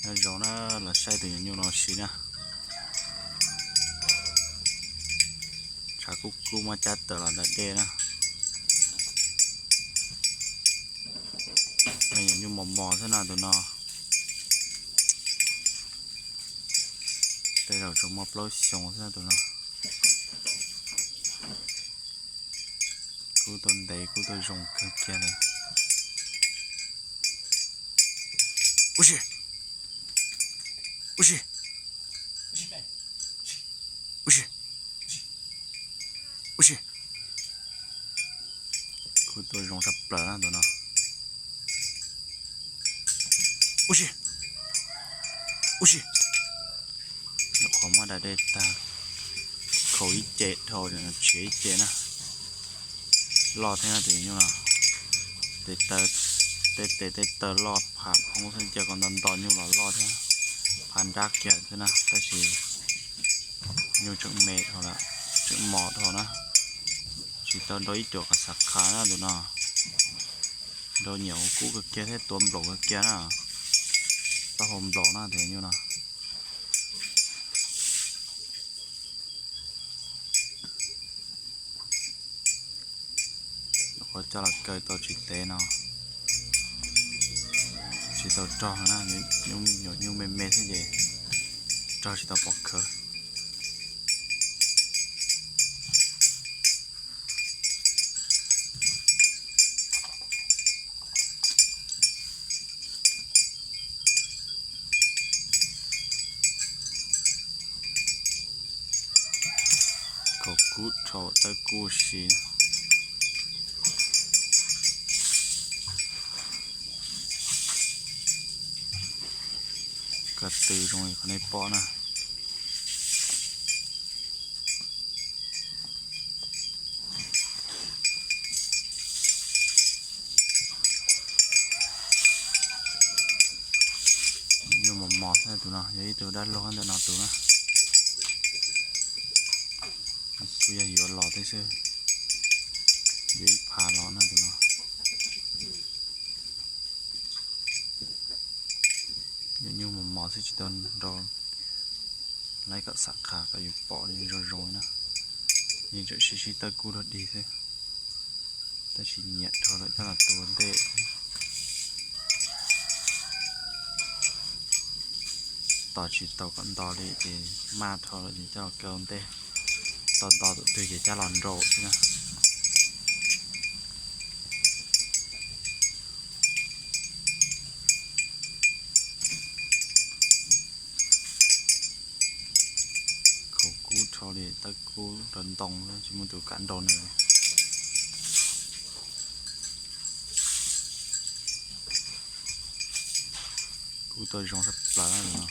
Nyob zoo na, los saib tus nyuam nyuj no siv na. Tshav kub kub muab cab tawm los da dej na. Me nyuam nyuj mos mos xwb no tus no. Tej zaum tsuas muaj plaub xyoos xwb no tus no. Kub tuaj ntev kub tuaj zoo kawg kiag li. Ub tsi, ub tsi, ub tsi, ub tsi. Kub tuaj zoo tshaj plaws na tus no. Ub tsi, ub tsi. Nyuam qhuav muab da dej tag, khaus ib ce dhau, tshiav ib ce na. Loj thiab tus nyuj no. Tes taw, tej tes tej taw loj pham phoob xwb, cia kom nto nto nyuj los loj thiab. Phab nrab kiag xwb na, tab sis nyuj tseem me dhau lawm, tseem mos dhau na. Tsis tau nrau ib cuam qas xav qhav na tus no. Nrau nyiam ua kub kawg kiag thiab tuav nplaum kawg kiag na. Taub hau nplaum na tus nyuj no. Nyuam qhuav coj los kaw tau tsis ntev no, tsis tau rog na, nyuam nyuj me me xwb ces rog tsis tau pom khawv. Khaus kub rho tawb kub si. Ko tw zoo li qhov nej pom na. Nyuj mos mos xwb tus no, yog ib tug dab laug ntawm no tus na. Kuj yog yuav los thiab xwb, yuav ib phav los na tus no. Nyuj nyuj mos mos xwb tsis tau nrau laib kom xam qha kom yus pom zoo zoo na. Yeej tseem sib sib tawb kub dog dig xwb, tab sis nyiam dhau lawm coj los tua ntej. Tos tsis tau kom nto li ces maj dhau lawm ces coj los kaw ntej, tau nto tus twg ces coj los nrau xwb na. Khaus kub rho li tawb kub rau ntoo, tsis muaj tus kam nrau nws li. Kub tuaj zoo tshaj plaws no.